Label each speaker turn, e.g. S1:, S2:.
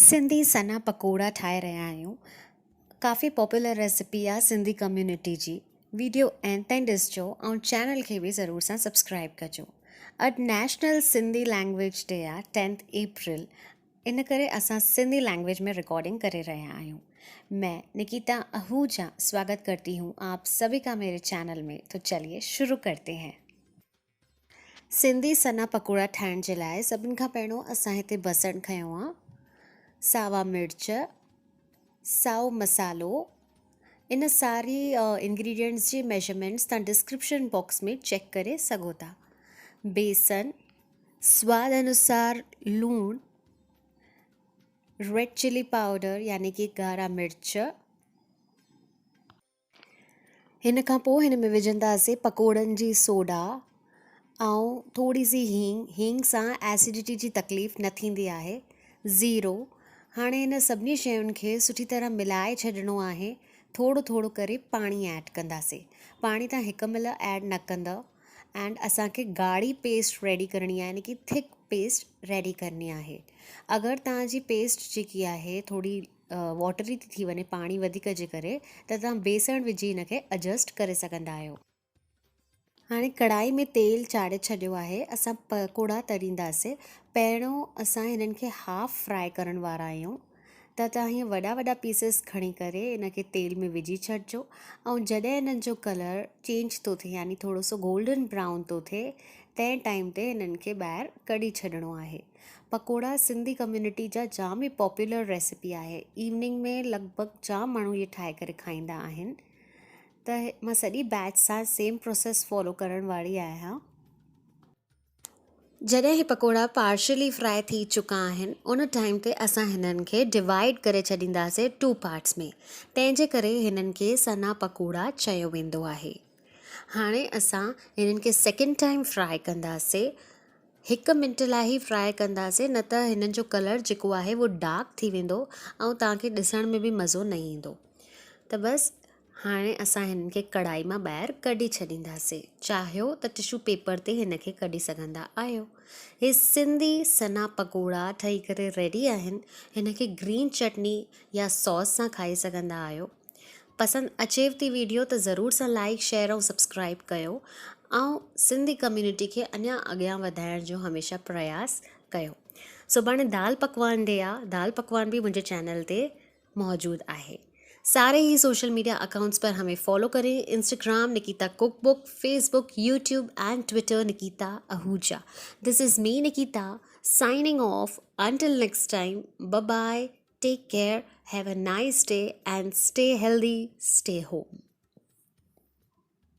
S1: سنڌي سنها پڪوڙا ٺاهي رهيا آهيون ڪافي پاپولر ريسپي آ سنڌي ڪميونٽي جي ويڊيو اينڊ تائين ڏسجو ۽ چينل کي به ضرور سان سبسڪرائب ڪجو اڄ نيشنل سنڌي لينگويج ڊي آ ٽينٿ اپريل ان ڪري اسان سنڌي لينگويج ۾ رڪارڊنگ ڪري رهيا آهيون مين نڪيتا اهوجا سواگت ڪرتي هون آپ سڀي ڪا ميري چينل ۾ تو چليي شروع ڪرتي هين. سنڌي سنها پڪوڙا ٺاهڻ جي لاء سڀني کان پهريون اسان هتي بصر کنيو آ، ساوا مرچ، سائو مصالحو، ان ساري انگريڊينٽس جي ميجرمينٽس تان ڊسڪرپشن باڪس ۾ چيڪ ڪري سگهو ٿا. بيسن، سواد انوسار لوڻ، ريڊ چلي پائوڊر يعني ڪي ڳاڙها مرچ، هن کان پوء هن ۾ وجهنداسين پڪوڙن جي سوڊا ۽ ٿوري سي هينگ، هينگ سان ايسڊٽي جي تڪليف نه ٿيندي آهي، زيرو، هاڻي هن سڀني شين کي سٺي طرح ملائي ڇڏڻو آهي، ٿورو ٿورو ڪري پاڻي ايڊ ڪنداسين، پاڻي تان هڪ مهل ايڊ نه ڪندؤ اينڊ اسان کي ڳاڙهي پيسٽ ريڊي ڪرڻي آهي يعني ڪي ٿڪ پيسٽ ريڊي ڪرڻي آهي، اگر توهان جي پيسٽ جيڪي آهي ٿوري واٽري ٿي ٿي وڃي پاڻي وڌيڪ جي ڪري ته توهان بيسڻ وجهي هن کي ايڊجسٽ ڪري سگهندا آهيو. هاڻي ڪڙهائي ۾ تيل چاڙهي ڇڏيو آهي اسان پڪوڙا ترينداسين پهريون اسان هنن کي هاف فرائي ڪرڻ وارا آهيون ته توهان هيئن وڏا وڏا پيسز کڻي ڪري ان کي تيل ۾ وجهي ڇڏجو ۽ جڏهن هنن جو ڪلر چينج ٿو ٿئي يعني ٿورو سو گولڊن برائون ٿو ٿئي تنهن ٽائيم تي هنن کي ٻاهر ڪڍي ڇڏڻو آهي. پڪوڙا سنڌي ڪميونٽي جا جام ئي پاپولر ريسپي آهي ايوننگ ۾ لڳ ڀڳ جام ماڻهو اهي ٺاهي ڪري کائيندا آهن ته مان سڄي بيچ سان سيم پروسيس فالو ڪرڻ واري آهيان. جڏهن هي پڪوڙا پارشلي فرائي ٿي چڪا آهن ان ٽائيم تي اسان هنن کي ڊوائيڊ ڪري ڇڏينداسين ٽو پارٽس ۾ تنهن جي ڪري هنن کي سنها پڪوڙا چيو ويندو آهي. هاڻي اسان هنن کي سيڪنڊ ٽائيم فرائي ڪنداسين. هڪ منٽ لاء ئي فرائي ڪنداسين نه ته هنن جو ڪلر جيڪو آهي اهو ڊارڪ ٿي ويندو ۽ توهان کي ڏسڻ ۾ به مزو نه ايندو ته بس هاڻي اسان هنن کي ڪڙهائي مان ٻاهر ڪڍي ڇڏينداسين چاهيو ته ٽشو پيپر تي هن کي ڪڍي سگهندا آهيو هي سنڌي سنها پڪوڙا ٺهي ڪري ريڊي آهن هن کي گرين چٽني يا ساس سان کائي سگهندا آهيو پسند اچيو ٿي ويڊيو ته ضرور سان لائيڪ شيئر ۽ سبسڪرائيب ڪيو ۽ سنڌي ڪميونٽي کي اڃا اڳيان وڌائڻ جو هميشه پرياس ڪيو سڀاڻي دال پڪوان ڊي آ دال پڪوان به منهنجي چينل تي موجود آهي ساري هي سوشل ميڊيا اڪائونٽس پر همي فالو ڪرين Instagram Nikita cook book Facebook YouTube and Twitter Nikita Ahuja this is me Nikita signing off until next time bye bye Take care, have a nice day and stay healthy, stay home.